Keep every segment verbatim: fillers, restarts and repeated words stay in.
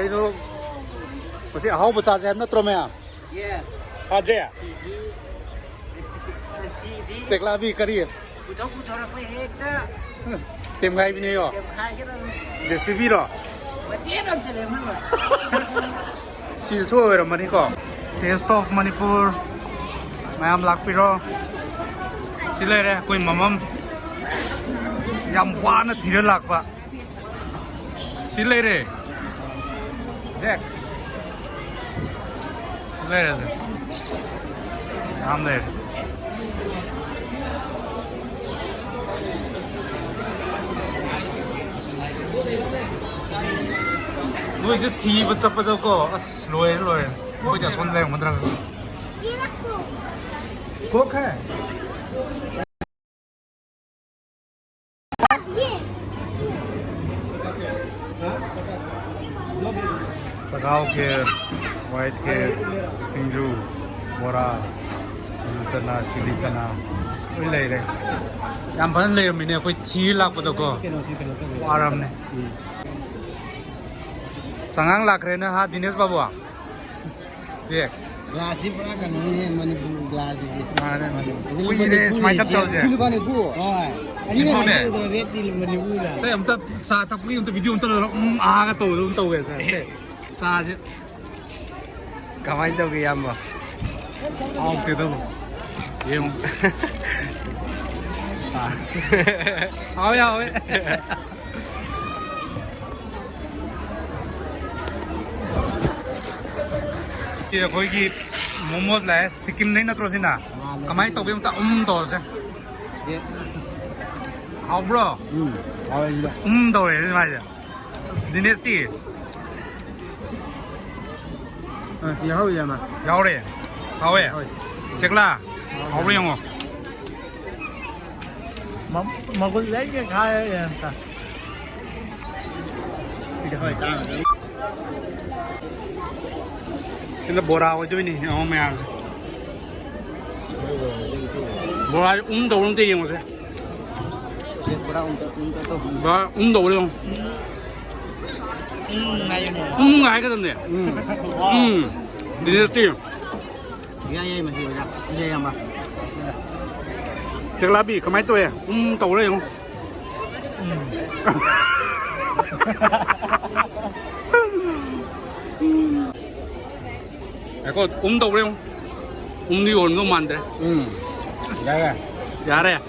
ꯀꯩꯅꯣ, ꯃꯁꯤ ꯑꯍꯥꯎꯕ ꯆꯥꯁꯦ ꯍꯥꯏꯕ ꯅꯠꯇ꯭ꯔꯣ, ꯃꯌꯥꯝ? ꯌꯦꯁ꯫ ꯆꯥꯁꯦ? ꯉꯁꯤꯗꯤ ꯆꯦꯛꯂꯥꯕꯤ ꯀꯔꯤ? ꯄꯨꯊꯣꯛ ꯄꯨꯊꯣꯔꯛꯄ ꯍꯦꯛꯇ ꯇꯦꯝꯒꯥꯏꯕꯤꯅꯦꯌꯣ꯫ ꯇꯦꯝꯈꯥꯏꯒꯗꯕꯅꯤ꯫ ꯖꯦ ꯁꯤ ꯕꯤꯔꯣ? ꯃꯆꯦꯠ ꯑꯝꯇ ꯂꯦꯝꯍꯜꯂꯣꯏ꯫ ꯁꯤꯁꯨ ꯑꯣꯏꯔꯝꯃꯅꯤꯀꯣ꯫ Taste of Manipur ꯃꯌꯥꯝ ꯂꯥꯛꯄꯤꯔꯣ꯫ ꯁꯤ ꯂꯩꯔꯦ ꯑꯩꯈꯣꯏ ꯃꯃꯝ꯫ ꯌꯥꯝ ꯋꯥꯅ ꯊꯤꯔ ꯂꯥꯛꯄ꯫ ꯁꯤ ꯂꯩꯔꯦ꯫ ꯖꯦꯛ꯫ ꯁꯤ ꯂꯩꯔꯦ, ꯁꯦ꯫ ꯌꯥꯝ ꯂꯩꯔꯦ꯫ ꯅꯣꯏꯁꯦ ꯊꯤꯕ ꯆꯠꯄꯗꯀꯣ, ꯑꯁ, ꯂꯣꯏꯔꯦ, ꯂꯣꯏꯔꯦ꯫ ꯑꯩꯈꯣꯏꯗꯤ ꯑꯁꯣꯝꯗ ꯂꯩꯔꯝꯒꯗ꯭ꯔꯥ? ꯀꯣꯛ ꯍꯦ꯫ ꯆꯥꯛꯍꯥꯎ ꯈꯦꯔ, ꯋꯥꯏꯠ ꯈꯦꯔ, ꯁꯤꯡꯖꯨ, ꯕꯣꯔꯥ, ꯑꯂꯨ ꯆꯅꯥ, ꯀꯤꯂꯤ ꯆꯅꯥ, ꯂꯣꯏ ꯂꯩꯔꯦ꯫ ꯌꯥꯝ ꯐꯖꯅ ꯂꯩꯔꯝꯃꯤꯅꯦ ꯑꯩꯈꯣꯏ ꯊꯤꯔ ꯂꯥꯛꯄꯗꯀꯣ꯫ ꯋꯥꯔꯝꯅꯦ꯫ ꯆꯉꯥꯡ ꯂꯥꯛꯈ꯭ꯔꯦꯅꯦ ꯍꯥ, ꯗꯤꯅꯦꯁ ꯕꯥꯕꯨ? ꯁꯦ꯫ ꯒ꯭ꯂꯥꯁꯁꯤ ꯄꯨꯔꯥ ꯀꯩꯅꯣꯅꯤꯅꯦ, ꯃꯅꯤꯄꯨꯔ ꯒ꯭ꯂꯥꯁꯁꯤꯗꯤ꯫ ꯃꯥꯅꯦ, ꯃꯥꯅꯦ꯫ ꯑꯗꯨꯗꯤ ꯀꯨꯏꯔꯦ ꯃꯅꯤꯄꯨꯔ ꯁꯨꯃꯥꯏꯅ ꯂꯩꯁꯦ ꯇꯧꯁꯦ꯫ ꯂꯨꯄꯥ ꯅꯤꯐꯨ꯫ ꯍꯣꯏ꯫ ꯑꯗꯨꯅꯦ꯫ ꯅꯤꯐꯨꯅꯦ꯫ ꯔꯦꯠꯇꯤ ꯂꯨꯄꯥ ꯅꯤꯐꯨꯅꯦ꯫ ꯁꯦ, ꯑꯝꯇ ꯆꯥ ꯊꯛꯄꯒꯤ ꯑꯝꯇ ꯚꯤꯗꯤꯑꯣ ꯑꯝꯇ ꯂꯧꯔꯣ꯫ ꯎꯝ, ꯑꯥꯒ ꯇꯧꯕꯗꯣ ꯑꯗꯨꯝ ꯇꯧꯒꯦ, ꯁꯦ꯫ ꯁꯦ꯫ ꯆꯥꯁꯦ꯫ ꯀꯃꯥꯏꯅ ꯇꯧꯒꯦ, ꯏꯌꯥꯝꯕ? ꯍꯥꯎꯇꯦꯗꯕꯣ꯫ ꯌꯦꯡꯉꯨ꯫ ꯑꯥ꯫ ꯍꯥꯎꯋꯦ, ꯍꯥꯎꯋꯦ꯫ ꯁꯤ ꯑꯩꯈꯣꯏꯒꯤ ꯃꯣꯃꯣ ꯂꯥꯛꯑꯦ꯫ ꯁꯤꯀꯤꯝꯗꯩ ꯅꯠꯇ꯭ꯔꯣ ꯁꯤꯅ? ꯃꯥꯅꯦ꯫ ꯀꯃꯥꯏꯅ ꯇꯧꯒꯦ ꯑꯝꯇ ꯎꯝ ꯇꯧꯔꯁꯦ꯫ ꯁꯤ꯫ ꯍꯥꯎꯕ꯭ꯔꯣ? ꯎꯝ, ꯍꯥꯎꯋꯦ ꯁꯤꯗ꯫ ꯑꯁ, ꯎꯝ ꯇꯧꯔꯦ ꯁꯤ ꯃꯥꯏꯁꯦ꯫ ꯗꯤꯅꯦꯁꯇꯤ? ꯑ, ꯁꯤ ꯌꯥꯎꯔꯤ, ꯏꯌꯥꯝꯕ꯫ ꯌꯥꯎꯔꯦ꯫ ꯍꯥꯎꯋꯦ꯫ ꯍꯥꯎꯋꯦ꯫ ꯆꯦꯛꯂꯥ? ꯍꯥꯎꯋꯦ꯫ ꯍꯥꯎꯕ꯭ꯔꯥ ꯌꯦꯡꯉꯣ꯫ ꯃ-, ꯃꯒꯨꯟ ꯂꯩꯒꯦ ꯈꯥꯏ ꯌꯦꯡꯉꯣ꯫ ꯁꯤꯗ ꯍꯣꯏ, ꯇꯥꯡꯉꯒ꯫ ꯁꯤꯅ ꯕꯣꯔꯥ ꯑꯣꯏꯗꯣꯏꯅꯤ, ꯌꯦꯡꯉꯣ ꯃꯌꯥꯝꯁꯦ꯫ ꯕꯣꯔꯥꯁꯦ ꯎꯝ ꯇꯧꯕ꯭ꯔꯥ ꯑꯝꯇ ꯌꯦꯡꯉꯨꯁꯦ꯫ ꯁꯤ ꯄꯨꯔꯥ ꯎꯝ ꯇꯧ-, ꯎꯝ ꯇꯧ-, ꯇꯧ꯫ ꯕꯣꯔꯥ ꯎꯝ ꯇꯧꯕ꯭ꯔꯥ ꯌꯦꯡꯉꯣ꯫ ꯎꯝ ꯍꯥꯏꯒꯗꯕꯅꯦ꯫ ꯎꯝ꯫ ꯗꯤꯅꯦꯁꯇꯤ꯫ ꯌꯥꯏ, ꯌꯥꯏ, ꯃꯁꯤ ꯑꯣꯖꯥ꯫ ꯌꯥꯏ, ꯏꯌꯥꯝꯕ꯫ ꯆꯦꯛꯂꯥꯕꯤ, ꯀꯃꯥꯏꯅ ꯇꯧꯋꯦ? ꯎꯝ ꯇꯧꯔꯦ ꯌꯦꯡꯉꯣ꯫ ꯉꯥꯏꯈꯣ, ꯎꯝ ꯇꯧꯔꯦ ꯌꯦꯡꯉꯣ꯫ ꯎꯝꯗꯤ ꯌꯣꯟꯗꯧ ꯃꯥꯟꯗ꯭ꯔꯦ꯫ ꯎꯝ꯫ ꯌꯥꯔꯦ꯫ ꯌꯥꯔꯦ꯫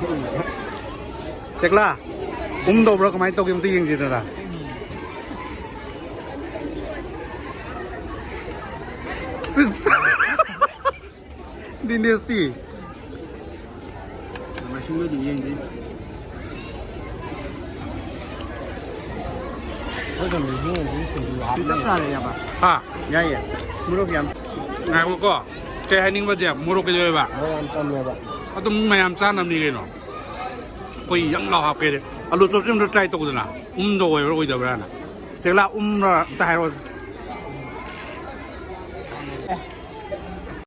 ꯆꯦꯛꯂꯥ, ꯎꯝ ꯇꯧꯕ꯭ꯔꯥ ꯀꯃꯥꯏꯅ ꯇꯧꯒꯦ ꯑꯝꯇ ꯌꯦꯡꯁꯤꯗꯅ꯫ ꯁꯤꯁ꯫ ꯗꯤꯅꯦꯁꯇꯤ꯫ ꯃꯁꯤꯡꯗꯨꯗꯤ ꯌꯦꯡꯗꯦ꯫ ꯑꯩꯈꯣꯏ ꯁꯣꯝꯗ ꯌꯦꯡꯉꯗꯤ ꯁꯤꯡꯖꯨ ꯍꯥꯞꯅꯩ꯫ ꯆꯞ ꯆꯥꯔꯦ, ꯏꯌꯥꯝꯕ꯫ ꯍꯥ? ꯌꯥꯏꯌꯦ꯫ ꯃꯣꯔꯣꯛ ꯌꯥꯝ ꯉꯥꯏꯈꯣꯀꯣ꯫ ꯀꯩ ꯍꯥꯏꯅꯤꯡꯕꯁꯦ ꯃꯣꯔꯣꯛ ꯀꯩꯗꯧꯋꯦꯕ? ꯃꯣꯔꯣꯛ ꯌꯥꯝ ꯆꯝꯃꯦꯕ꯫ ꯑꯗꯨꯝ ꯃꯌꯥꯝ ꯆꯥꯅꯕꯅꯤ ꯀꯩꯅꯣ꯫ ꯑꯩꯈꯣꯏ ꯌꯪ ꯂꯥꯎ ꯍꯥꯞꯀꯦꯗꯤ꯫ ꯑꯂꯨ ꯆꯣꯞꯁꯦ ꯑꯝꯇ try ꯇꯧꯗꯅ꯫ ꯎꯝꯗ ꯑꯣꯏꯕ꯭ꯔꯥ ꯑꯣꯏꯗꯕ꯭ꯔꯥꯅ꯫ ꯆꯦꯛꯂꯥ ꯎꯝꯔ ꯑꯝꯇ ꯍꯥꯏꯔꯛꯑꯣ꯫